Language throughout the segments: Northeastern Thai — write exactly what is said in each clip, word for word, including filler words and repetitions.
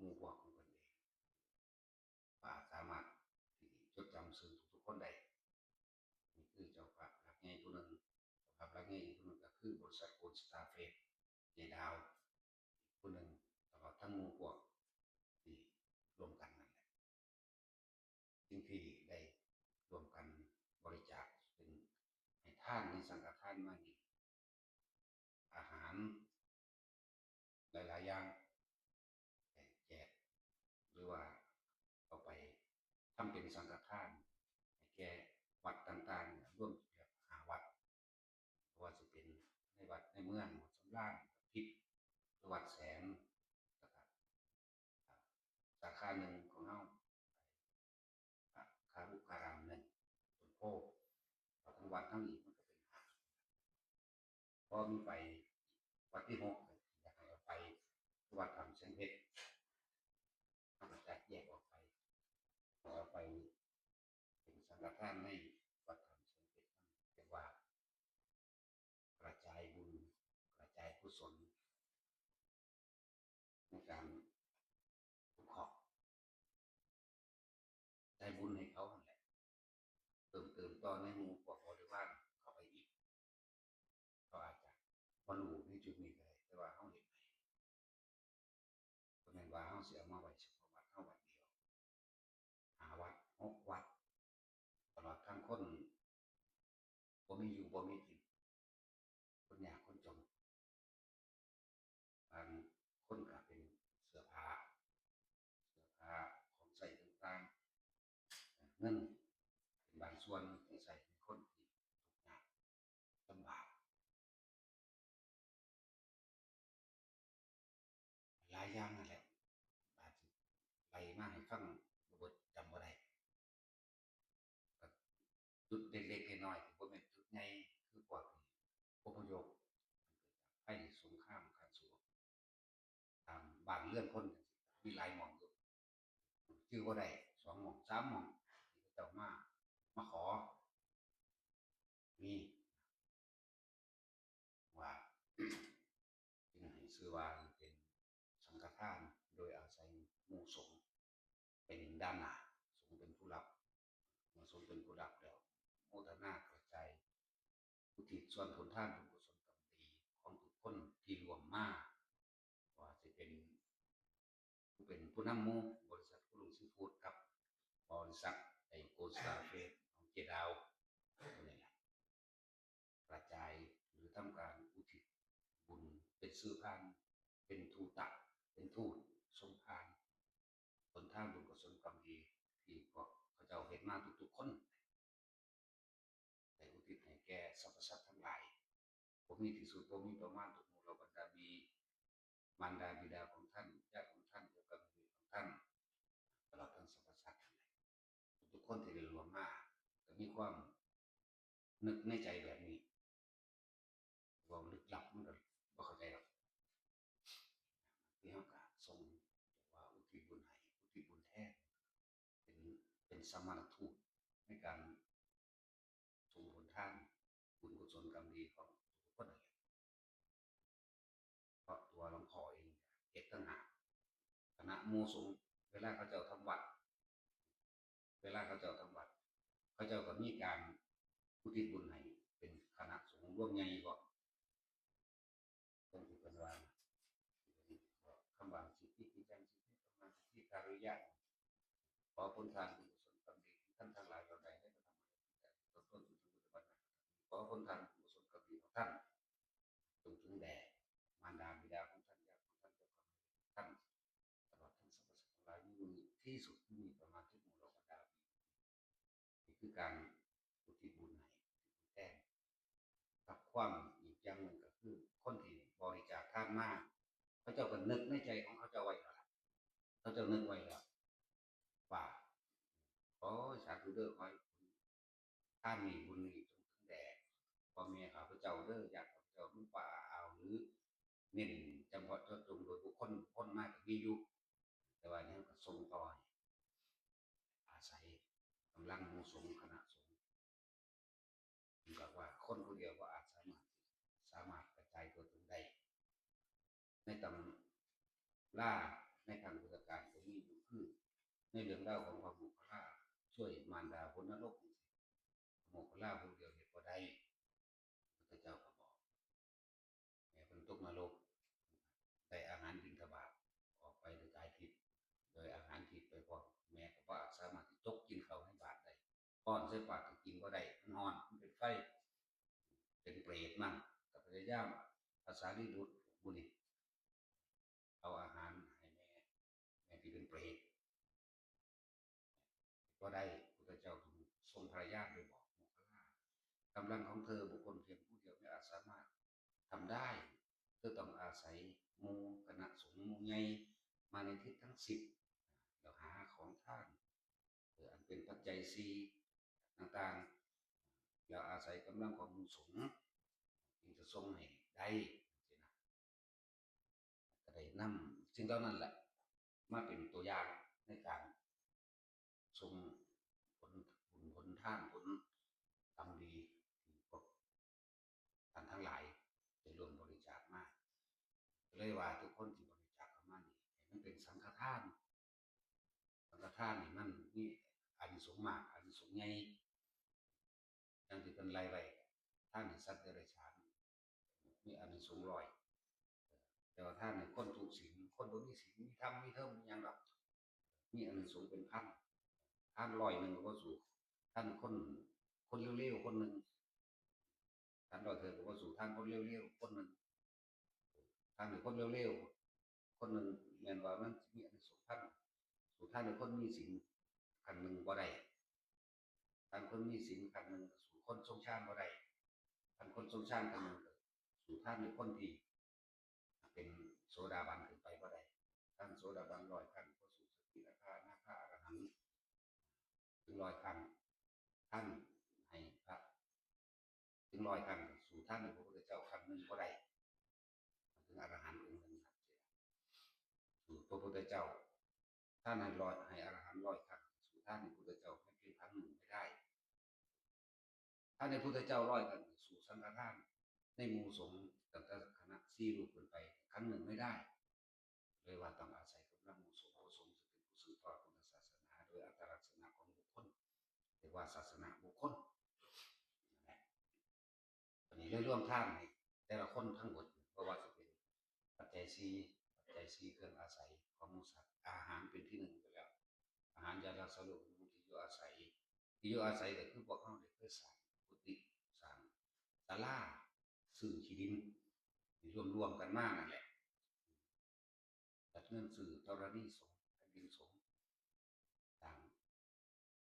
หมู่พวกของเพิ่นเอง ว่าสามารถที่จดจำซึ่งทุกๆคนได้ นี่คือเจ้าภาพหลักใหญ่ผู้หนึ่ง เจ้าภาพหลักใหญ่อีกผู้หนึ่งก็คือบริษัทโกลด์สตาร์เฟส เจดาว อีกผู้หนึ่ง ตลอดทั้งหมู่พวกที่ร่วมกันนั่นแหละ สิ่งที่ได้ร่วมกันบริจาคเป็นให้ทานในสังฆทานมานี่ อาหารหลายๆอย่างแจก หรือว่าเอาไปทำเป็นสังฆทานให้แก่วัดต่างๆ รวมอยู่แล้วห้าวัด เพราะว่าสิเป็นในวัดในเมือง วัดสำราญ วัดพิษ หรือวัดแสง แล้วก็ อ่า สาขาหนึ่งของเฮา อ่า คารุคารามหนึ่ง ต้นโพธิ์ วัดทั้งวัดทั้งอีกมันก็เป็นห้า พอมีไปวัดที่หก อยากให้เอาไปวัดถ้ำเชียงเพชร เฮาก็จัดแยกออกไป เอาไปเป็นสังฆทานในวัดถ้ำเชียงเพชรนั่นเรียกว่า กระจายบุญ กระจายกุศล ในการสงเคราะห์ ได้บุญให้เขานั่นแหละ เติมเติมต่อในหมู่พวกบริวารเข้าไปอีก เขาอาจจะบ่รู้ในจุดนี้ก็ได้ แต่ว่าเฮาเฮ็ดให้ บ่แม่นว่าเฮาสิเอามาไว้เฉพาะวัดเฮาวัดเดียว ห้าวัด หกวัด ตลอดทั้งคนบ่มีอยู่บ่มีกิน คนยากคนจน บางคนก็เป็นเสื้อผ้า เสื้อผ้า ของใช้ต่างๆ เงินเป็นบางส่วนที่ใช้ในคนที่ทุกข์ยากลำบาก หลายอย่างนั่นแหละ อาจสิไล่มาให้ฟังบ่เบิด จำบ่ได้ ก็จุดเล็กๆน้อยๆ ที่บ่แม่นจุดใหญ่ คือพวกที่อพยพ ภัยสงคราม การสู้รบ ตามบ้านเรือนคนจั่งซี้ มีหลายหม่องอยู่ ชื่อบ่ได้ สองหม่อง สามหม่อง ที่เขาเจ้ามา มาขอ มี ว่า จึงให้ชื่อว่าเป็นสังฆทาน โดยอาศัยหมู่สงฆ์เป็นด่านหน้า สงฆ์เป็นผู้รับ เมื่อสงฆ์เป็นผู้รับแล้ว โมทนากระจาย อุทิศส่วนผลทานบุญกุศลกรรมดีของทุกคนที่ร่วมมา ว่าสิเป็นผู้เป็นผู้นำหมู่บริษัทคุณลุงซีฟู้ดกับบริษัทไอ้โกลด์สตาร์เฟสของเจดาว นี่แหละ กระจายหรือทำการอุทิศบุญเป็นสื่อพาน เป็นทูตะ เป็นทูตส่งพาน ผลทานบุญกุศลกรรมดีที่พวกเขาเจ้าเฮ็ดมาทุกๆคน ได้อุทิศให้แก่สรรพสัตว์ทั้งหลาย บ่มีที่สุด บ่มีประมาณ ทุกหมู่เหล่าบรรดามีมารดาบิดาของท่าน ญาติของท่าน เจ้ากรรมนายเวรของท่าน ตลอดทั้งสรรพสัตว์ทั้งหลาย ทุกๆคนที่ได้ร่วมมา ก็มีความนึกในใจแบบนี้ เว้าลึกลับมันก็บ่เข้าใจดอก ที่เฮาก็ส่ง ว่าอุทิศบุญให้ อุทิศบุญแทน เป็น เป็นสมณทูตในการส่งผลทาน บุญกุศลกรรมดีของทุกคนนั่นแหละ เพราะตัวหลวงพ่อเองเฮ็ดต่างหาก คณะหมู่สงฆ์ เวลาเขาเจ้าทำวัด เวลาเขาเจ้าทำวัด เขาเจ้าก็มีการอุทิศบุญให้เป็นคณะสงฆ์รวมใหญ่พร้อม เพิ่นสิเพิ่นว่า คำว่าสิทธิกิจจัง สิทธิธรรมัง สิทธิการุญยะ ขอผลทานบุญกุศลกรรมดีที่ท่านทั้งหลายเราได้ได้กระทำมาตั้งแต่ต้นจนถึงปัจจุบันนั้น ขอผลทานบุญกุศลกรรมดีของท่าน จงถึงแด่มารดาบิดาของท่าน ญาติของท่าน เจ้ากรรมนายเวรของท่าน ตลอดทั้งสรรพสัตว์ทั้งหลาย มีอยู่ที่สุด ที่มีประมาณ ทุกหมู่เหล่าบรรดา นี่คือการอุทิศบุญให้ อุทิศบุญแทน กับความอีกอย่างหนึ่งก็คือ คนที่บริจาคทานมา เขาเจ้าก็นึกในใจของเขาเจ้าไว้แล้วล่ะ เขาเจ้านึกไว้แล้ว ว่า โอ้ย สาธุเด้อ ขอให้บุญ ทานนี้บุญนี้จงถึงแด่พ่อแม่ข้าพเจ้าเด้อ ญาติข้าพเจ้า ลุงป้าอาอาว หรือเน้นจำเพาะเจาะจงโดยบุคคล บุคคลมาก็มีอยู่ แต่ว่านี่ก็ส่งต่อให้ อาศัยกำลังหมู่สงฆ์คณะสงฆ์ ผมบอกว่าคนผู้เดียวบ่อาจสามารถ สามารถกระจายตัวตนได้ ในตำรา ในครั้งพุทธกาลก็มีอยู่คือ ในเรื่องราวของพระโมคคัลลาช่วยมารดาพ้นนรกจังซี้ พระโมคคัลลาผู้เดียวเฮ็ดบ่ได้ พระพุทธเจ้าก็บอก แม่เพิ่นตกนรก ได้อาหารบิณฑบาต ออกไปโดยกายทิพย์ โดยอาหารทิพย์ไปพร้อม แม่ก็บ่สามารถที่จกกินข้าวในบาตรได้ ป้อนใส่ปากก็กินบ่ได้ มันร้อน มันเป็นไฟ เป็นเปรตมัน ก็พยายาม พระสารีบุตรหมู่นี้ เอาอาหารให้แม่ แม่ที่เป็นเปรต ก็ได้ พุทธเจ้าทรงพระญาณโดยบอกโมคคัลลา กำลังของเธอบุคคลเพียงผู้เดียวไม่อาจสามารถทำได้ เธอต้องอาศัยหมู่คณะสงฆ์หมู่ใหญ่มาในทิศทั้งสิบ แล้วหาของทาน เอ่อ อันเป็นปัจจัยสี่ต่างๆ แล้วอาศัยกำลังของหมู่สงฆ์จึงจะส่งให้ได้ จังซี้นะ ก็ได้นำสิ่งเหล่านั้นแหละ มาเป็นตัวอย่างในการส่งผลบุญผลทานผลกรรมดีที่พวกท่านทั้งหลายได้ร่วมบริจาคมา ก็เลยว่าทุกคนที่บริจาคเข้ามานี่ให้มันเป็นสังฆทาน สังฆทานนี่มันมีอานิสงส์มาก อานิสงส์ใหญ่ อย่างที่เพิ่นไล่ไว้ ทานให้สัตว์เดรัจฉาน มีอานิสงส์ร้อย แต่ว่าทานให้คนทุศีล คนบ่มีศีล มีธรรม มีเทิง มีหยังดอก มีอานิสงส์เป็นพัน ทานร้อยหนึ่งก็บ่สู้ ทานคน คนเลวๆ คนหนึ่ง ทานร้อยเทื่อก็บ่สู้ทานคนเลวๆ คนหนึ่ง ทานให้คนเลวๆ คนหนึ่ง แม่นว่ามันสิมีอานิสงส์พัน สู้ทานให้คนมีศีลครั้งหนึ่งบ่ได้ ทานคนมีศีลครั้งหนึ่งก็สู้คนทรงฌานบ่ได้ ทานคนทรงฌานครั้งหนึ่งก็สู้ทานให้คนที่เป็นโสดาบันขึ้นไปบ่ได้ ทานโสดาบันร้อยครั้งก็สู้สกิทาคานาคาอรหันต์ถึงร้อยครั้ง ทานให้พระถึงร้อยครั้งก็สู้ทานให้พระพุทธเจ้าครั้งหนึ่งบ่ได้ ถึงอรหันต์องค์หนึ่งครับ สู้พระพุทธเจ้า ทานให้ร้อย ให้อรหันต์ร้อยครั้ง สู้ทานให้พุทธเจ้าแค่เพียงครั้งหนึ่งไม่ได้ ทานให้พุทธเจ้าร้อยครั้ง สู้สังฆทานในหมู่สงฆ์ตั้งแต่คณะสี่รูปขึ้นไปครั้งหนึ่งไม่ได้ เลยว่าต้องอาศัยกำลังหมู่สงฆ์ พระสงฆ์ซึ่งเป็นผู้สืบทอดพุทธศาสนา โดยอัตลักษณะของบุคคล เรียกว่าศาสนาบุคคล นั่นแหละ อันนี้เลยรวมทานให้แต่ละคนทั้งหมด บ่ว่าสิเป็นปัจจัยสี่ ปัจจัยสี่เครื่องอาศัยของหมู่สัตว์ อาหารเป็นที่หนึ่งไปแล้ว อาหารยารักษาโรค บำรุงที่อยู่อาศัย ที่อยู่อาศัยก็คือพวกเฮาได้เคยสร้างกุฏิ สร้างศาลา ซื้อที่ดิน ที่รวมๆกันมานั่นแหละ จัดเงินซื้อธรณีสงฆ์ แผ่นดินสงฆ์ สร้าง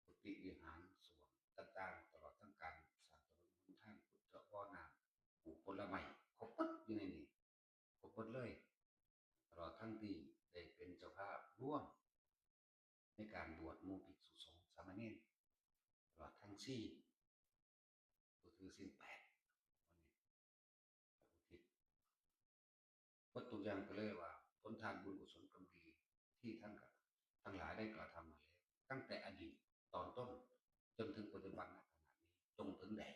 กุฏิวิหาร ส้วมต่างๆ ตลอดทั้งการสร้างถนนหนทาง ขุดเจาะบ่อน้ำ ปลูกผลไม้ ครบหมดอยู่ในนี้ ครบหมดเลย ตลอดทั้งที่ได้เป็นเจ้าภาพร่วมในการบวชหมู่ภิกษุสงฆ์สามเณร ตลอดทั้งสี่ ก็คือศีลแปด วันนี้อุทิศ หมดทุกอย่างก็เลยว่า ผลทานบุญกุศลกรรมดีที่ท่านกระ ทั้งหลายได้กระทำมาแล้ว ตั้งแต่อดีตตอนต้น จนถึงปัจจุบันณขณะนี้ จงถึงแด่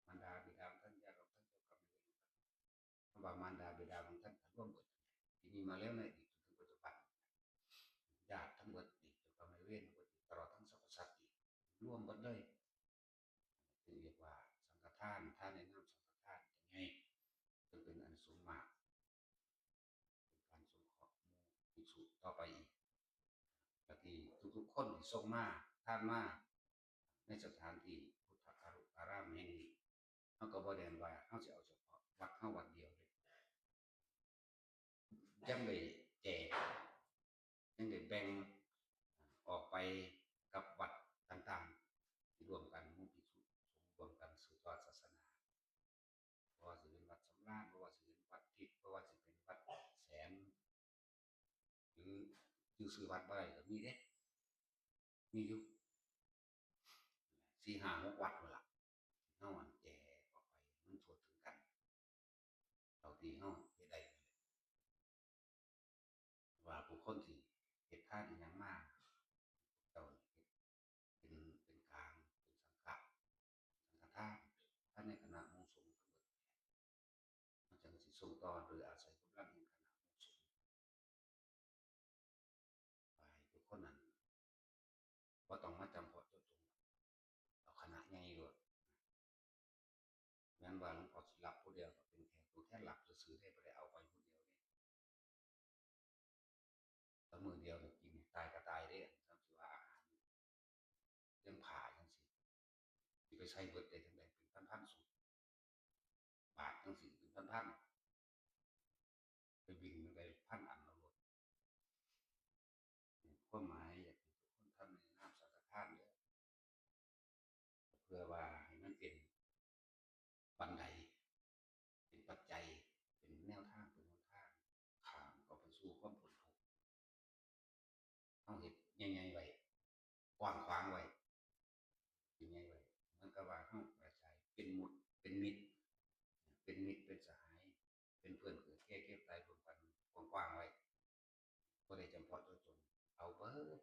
มารดาบิดาของท่าน ญาติของท่าน เจ้ากรรมนายเวรของท่าน คำว่ามารดาบิดาของท่านทั้งร่วมหมดที่มีมาแล้วในอดีตจนถึงปัจจุบัน ญาติทั้งหมดอีก เจ้ากรรมนายเวรทั้งหมดอีก ตลอดทั้งสรรพสัตว์อีก รวมหมดเลย จึงเรียกว่าสังฆทาน ทานในนามสังฆทานจังไง จึงเป็นอานิสงส์มาก เป็นการสงเคราะห์หมู่ภิกษุต่อไปอีก และที่ทุกๆคนที่ส่งมา ทานมา ในสถานที่พุทธคารุอารามแห่งนี้ เฮาก็บ่ได้ว่าเฮาสิเอาเฉพาะวัดเฮาวัดเดียวเด้ ยังได้แจก ยังได้แบ่งออกไปกับวัดต่างๆ ที่ร่วมกัน หมู่ภิกษุสงฆ์ร่วมกันสืบทอดศาสนา บ่ว่าสิเป็นวัดสำราญ บ่ว่าสิเป็นวัดทิพย์ บ่ว่าสิเป็นวัดแสน หรือชื่อ ชื่อวัดบ่ได้ก็มีเด้ มีอยู่ สี่ห้าหกวัดนั่นล่ะ เฮาอันแจกออกไปมันทั่วถึงกัน เท่าที่เฮาเฮ็ดได้นั่นแหละ ว่าผู้คนที่เฮ็ดทานอีหยังมา เจ้าเฮ็ดเป็น เป็นกลาง เป็นสังฆะ สังฆทาน ทานในคณะหมู่สงฆ์ทั้งหมด มันจังสิส่งต่อโดยอาศัยกำลังแห่งคณะหมู่สงฆ์ ส่เบิดได้จั่งใด๋ เป็นพันๆ ชุด บาทจั่งซี้เป็นพันๆ ไปวิ่งจั่งใด๋ พันอันเอาโลด ความหมายอยากให้ทุกคนทำในนามสังฆทานเด้อ เพื่อว่าให้มันเป็นบันได เป็นปัจจัย เป็นแนวทาง เป็นหนทาง ข้ามเข้าไปสู่ความพ้นทุกข์ เฮาเฮ็ดใหญ่ๆไว้ กว้างขวางไว้ ใหญ่ๆไว้ เหมือนกับว่าเฮากระจาย เป็นมุด เป็นมิตร เป็นมิตร เป็นสหาย เป็นเพื่อนเกิดแก่เจ็บตายรวมกันกว้างๆไว้ บ่ได้จำเพาะเจาะจง เอาเบิด